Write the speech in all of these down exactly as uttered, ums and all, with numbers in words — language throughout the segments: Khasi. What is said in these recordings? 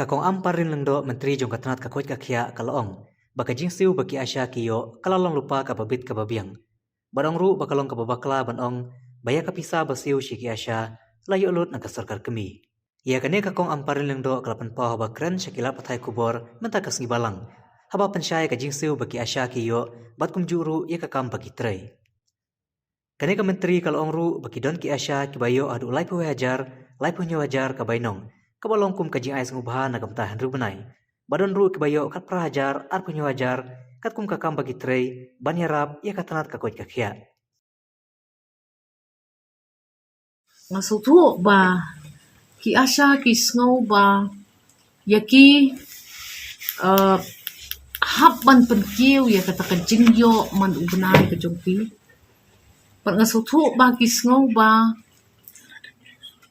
Ka Kong Ampareen Lyngdoh, Myntri jong ka tnat ka koit ka khiah, ka la ong ba ka jingsiew ba ki ASHA ki ïoh ka la long lypa kaba bit kaba biang. Bad ong ruh ba ka long kaba bakla ban ong ba ïa ka pisa ba siew sha ki ASHA la ïoh lut na ka sorkar kmie. Ïa kane ka Kong Ampareen Lyngdoh ka la pynpaw haba kren sha ki lad pathai khubor mynta ka sngi Balang, haba pynshai ka jingsiew ba ki ASHA ki ïoh bad kumjuh ruh ïa ka kam ba ki trei. Kane ka myntri ka la ong ruh ba ki don ki ASHA kiba ïoh haduh laiphew hajar, laiphew hynñiew hajar ka bainong, kaba long kum ka jingai sngewbha na ka bynta hynriew bnai. Ba don ruh kiba ïoh khatphra hajar, arphew hynñiew hajar, katkum ka kam ba ki trei ban ïarap ïa ka tnat ka koit ka khiah. Nga sngewthuh ba ki ASHA ki sngew ba ïa ki, eh, hap ban pynkiew ïa kata ka jingïoh man u bnai ka jong ki. Bad nga sngewthuh ba ki sngew ba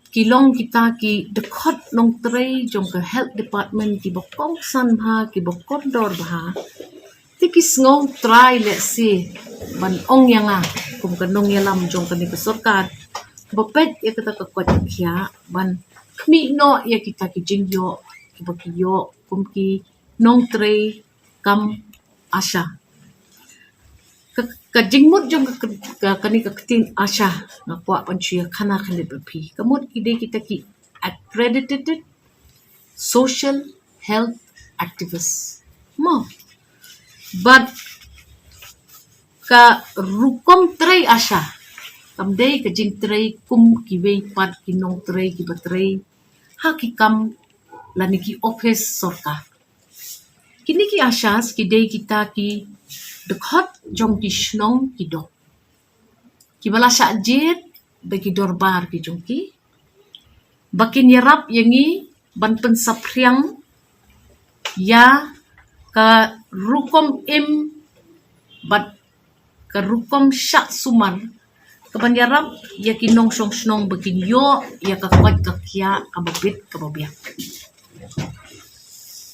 ki long kita ki dkhot nongtrei jong ka health department kiba kongsan bha, kiba kordor bha. Te ki sngew trai lehse ban ong ïa nga kum ka nongïalam jong kane ka sorkar ba peit ïa kata ka koit ka khiah ban khmih noh ïa kita ki jingïoh kiba ki ïoh kum ki nongtrei kam ASHA. Ka, ka jingmut jong ka, ka, kane ka ktien ASHA nga kwah ban shu ïa khana kane bad phi. Ka mut ki dei kita ki accredited social health activist. Mo. Bad ka rukom trei ASHA kam dei ka jingtrei kum kiwei pat ki nongtrei kiba trei ha ki kam lane ki ophis sorkar. Kine ki ASHAs ki dei kita ki dkhot jong ki shnong ki dong. Kiba la shah jied da ki dorbar ki jong ki ba kin ïarap ïa ngi ban pynsaphriang ïa ka rukom im bad ka rukom shah sumar kaban ïarap ïa ki nongshong shnong ba kin ïoh ïa ka koit ka khiah kaba bit kaba biang.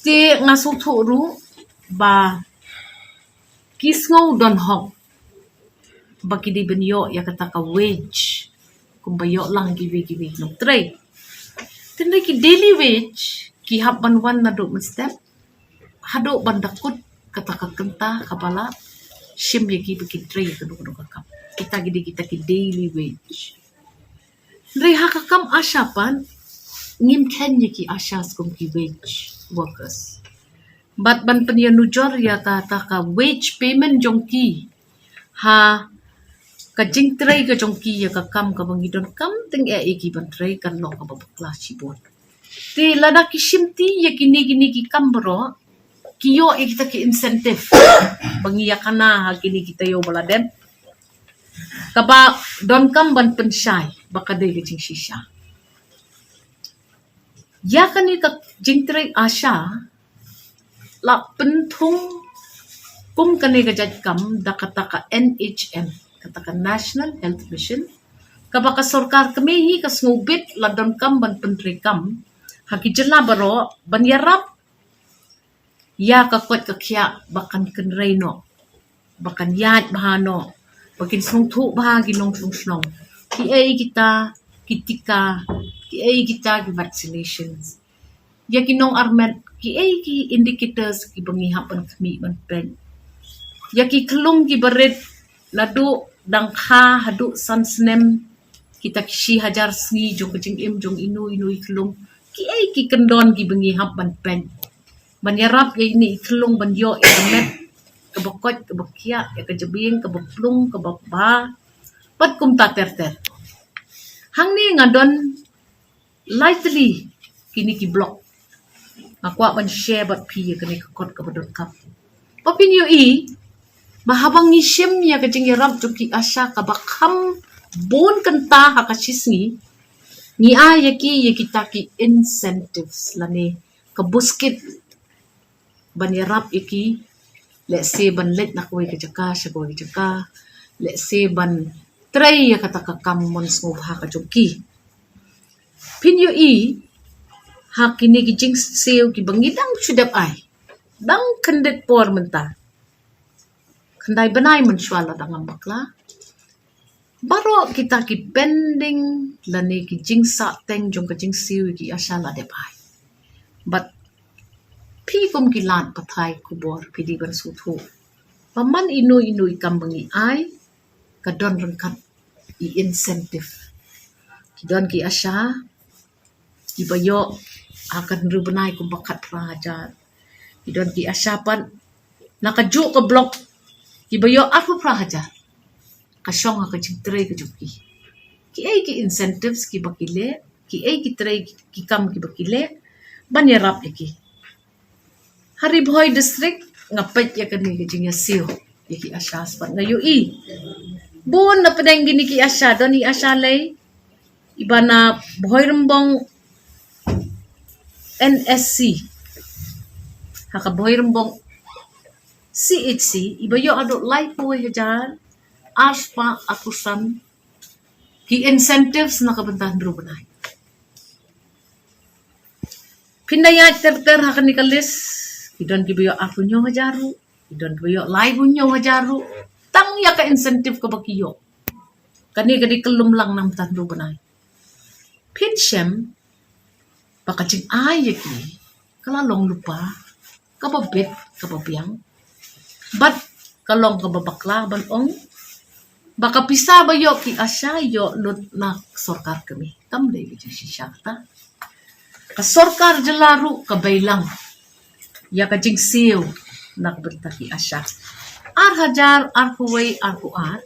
Te nga sngewthuh ruh ba ki sngew don hok ba ki dei ban ïoh ïa kata ka wage kumba ïoh lang kiwei kiwei ki nongtrei. Tangba ki daily wage ki hap ban wan naduh mynstep haduh ban da kut kata ka kynta kaba la shim ïa ki ba ki trei ïa kano kano ka kam. Kita ki dei kita ki daily wage. Hynrei ha ka kam ASHA pat ngim kheiñ ïa ki ASHAs kum ki wage workers. Bad ban pynïanujor ïa kata ka wage payment jong ki ha ka jingtrei ka jong ki ïa ka kam kaba ngi donkam tyngeh ïa ki ban trei kan long kaba bakla shibun. Te lada ki shimti ïa kine kine ki kam baroh ki ïoh ïa kita ki incentive ba ngi ïa khana ha kine ki taïew ba la dep kaba donkam ban pynshai ba ka dei ka jingshisha. Ïa kane ka jingtrei ASHA la pynthung kum kane ka jait kam da kata ka N H M, kata ka National Health Mission, kaba ka sorkar kmie hi ka sngewbit la donkam ban pyntreikam ha ki jylla baroh ban ïarap ïa ka koit ka khiah ba kan kynrei noh, ba kan ïaid bha noh, ba kin sngewthuh bha ki nongshong shnong kiei kita ki tika, kiei kita ki vaccinations. Ïa ki nongarmet kiei ki indicators kiba ngi hap ban khmih ban peit. Ïa ki khyllung kiba rit naduh dang kha haduh san snem, kita ki shi hajar sngi jong ka jingim jong ino ino i khyllung, kiei ki kyndon kiba ngi hap ban peit ban ïarap ïa ine i khyllung ban ïoh ïa ka met kaba koit kaba khiah, ïa ka jabieng kaba plung kaba bha bad kumta ter ter. Hangne nga don lai tylli kine ki block. Nga kwah ban share bad phi ïa kane ka kot kaba donkam ba phin ïohi ba haba ngi shim ïa ka jingïarap jong ki ASHA kaba kham bun kynta ha ka shi sngi, ngi ai ïa ki ïa kita ki incentives lane ka buskit ban ïarap ïa ki, lehse ban leit na kawei ka jaka sha kawei ka jaka, lehse ban trei ïa kata ka kam mon sngewbha ka jong ki. Phin ïohi ha kine ki jingsiew kiba ngi dang shu dep ai, dang khyndiat por mynta, khyndai bnai mynshuwa lada ngam bakla, baroh kita ki pending lane ki jingsahteng jong ka jingsiew ïa ki ASHA la dep ai. Bad Phi kum ki lad pathai khubor phi dei ban sngewthuh ba man ino ino i kam ba ngi ai ka don ryngkat i incentive. Ki don ki ASHA kiba ïoh ha ka hynriew bnai kumba khatphra hajar. Ki don ki ASHA pat na kajuh ka block kiba ïoh arphew phra hajar. Ka shong ha ka jingtrei ka jong ki. Ki ei ki incentives kiba ki leh, ki ei ki trei ki kam kiba ki leh ban ïarap ïa ki. Ha Ri Bhoi District nga peit ïa kane ka jingïasiew ïa ki ASHA, bad nga ïohi bun na pdeng kine ki ASHA don i ASHA lei iba na Bhoirymbong NSC, ha ka Bhoirymbong CHC, iba ïoh haduh laiphew hajar arspah arphew san ki incentives na ka bynta hynriew bnai. Phin da ïaid ter ter ha kane ka list, ki don kiba ïoh arphew hynñiew hajar ruh, ki don kiba ïoh laiphew hynñiew hajar ruh tang ïa ka incentive kaba ki ïoh. Kane ka dei ka lumlang na ka bynta hynriew bnai. Phin shem ba ka jingai ïa ki ka la long lypa kaba bit kaba biang. Bad ka long kaba bakla ban ong ba ka pisa ba ïoh ki ASHA ïoh lut na sorkar kmie. Kam dei ka jingshisha kata. Ka sorkar jylla ruh ka beilang ïa ka jingsiew na ka bynta ki ASHA. Ar hajar arphew wei arphew ar,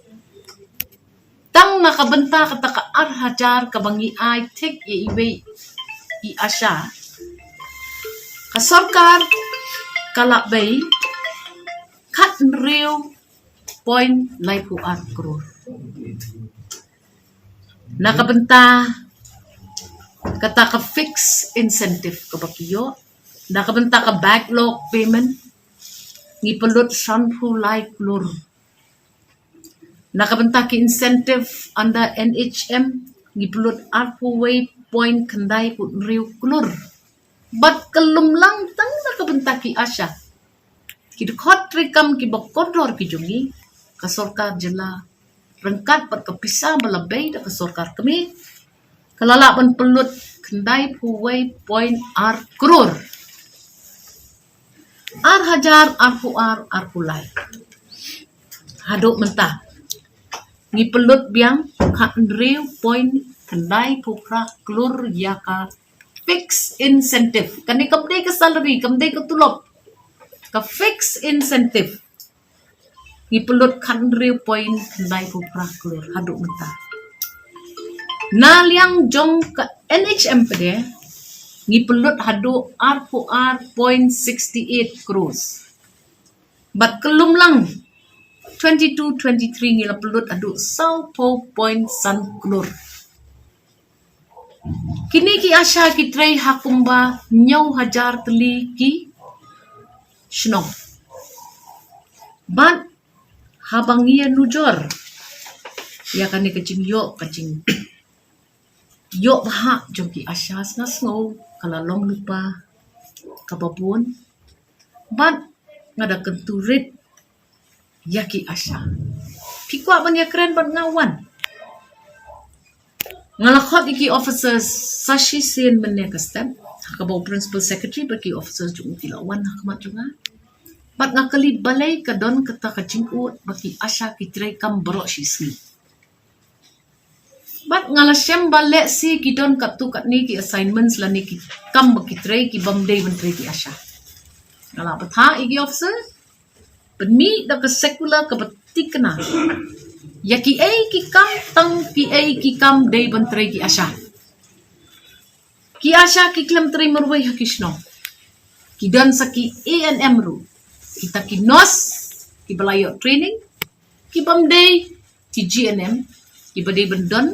tang na ka bynta kata ka ar hajar kaba ngi ai thik ïa iwei i ASHA, ka sorkar ka la bei khathynriew point laiphew ar klur. Na ka bynta kata ka fixed incentive kaba ki ïoh, na ka bynta ka backlog payment, ngi pynlut sanphew lai klur. Na ka bynta ki incentive under NHM, ngi pynlut arphew wei point khyndaiphew hynriew klur. Bad ka lumlang tang na ka bynta ki ASHA, ki dkhot treikam kiba kordor ki jong ngi, ka sorkar jylla ryngkat bad ka pisa ba la bei da ka sorkar kmie, ka la lah ban pynlut khyndaiphew wei point ar klur. Ar hajar arphew ar arphew lai haduh mynta ngi pynlut biang khathynriew point khyndaiphew phra klur ïa ka fixed incentive. Kane kam dei ka salary, kam dei ka tulop. Ka fixed incentive ngi pynlut khathynriew point khyndaiphew phra klur haduh mynta. Na liang jong ka NHM pat de ngi pynlut haduh arphew ar point sixty eight crores. Bad ka lumlang twenty two twenty three ngi la pynlut haduh sawphew point san klur. Kine ki ASHA ki trei ha kumba hynñiew hajar tylli ki shnong. Bad haba ngi ïa nujor ïa kane ka jingïoh, ka jingïoh bha jong ki ASHA, nga sngew ka la long lypa kaba bun. Bad nga da kyntu rit ïa ki ASHA. Phi kwah ban ïakren bad nga, wan. Nga la khot ïa ki officers sa shisien mynne ka step, ha kaba u principal secretary bad ki officers jong u ki la wan ha khmat jong nga. Bad nga kylli balei ka don kata ka jingud ba ki ASHA ki trei kam baroh shi sngi. Bad nga la shem ba lehse ki don katto katne ki assignments lane ki kam ba ki trei ki bym dei ban trei ki ASHA. Nga la bthah ïa ki officer ban mih da ka circular kaba thikna ïa kiei ki kam, tang kiei ki kam dei ban trei ki ASHA. Ki ASHA ki khlem trei marwei ha ki shnong. Ki don sa ki ANM ruh, kita ki nurse kiba la ïoh training, ki bym dei ki GNM, kiba dei ban don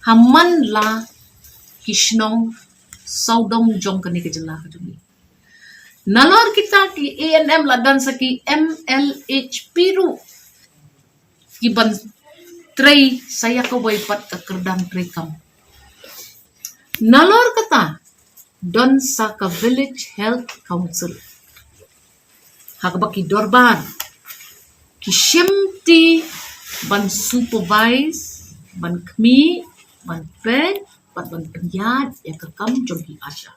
ha man la ki shnong sawdong jong kane ka jylla ka jong ngi. Nalor kita ki ANM la don sa ki MLHP ruh, ki ban trei sa ïa kawei pat ka kyrdan treikam. Nalor kata don sa ka Village Health Council, ha kaba ki dorbar ki shimti ban supervise, ban khmih, ban peit bad ban pynïaid ïa ka kam jong ki ASHA.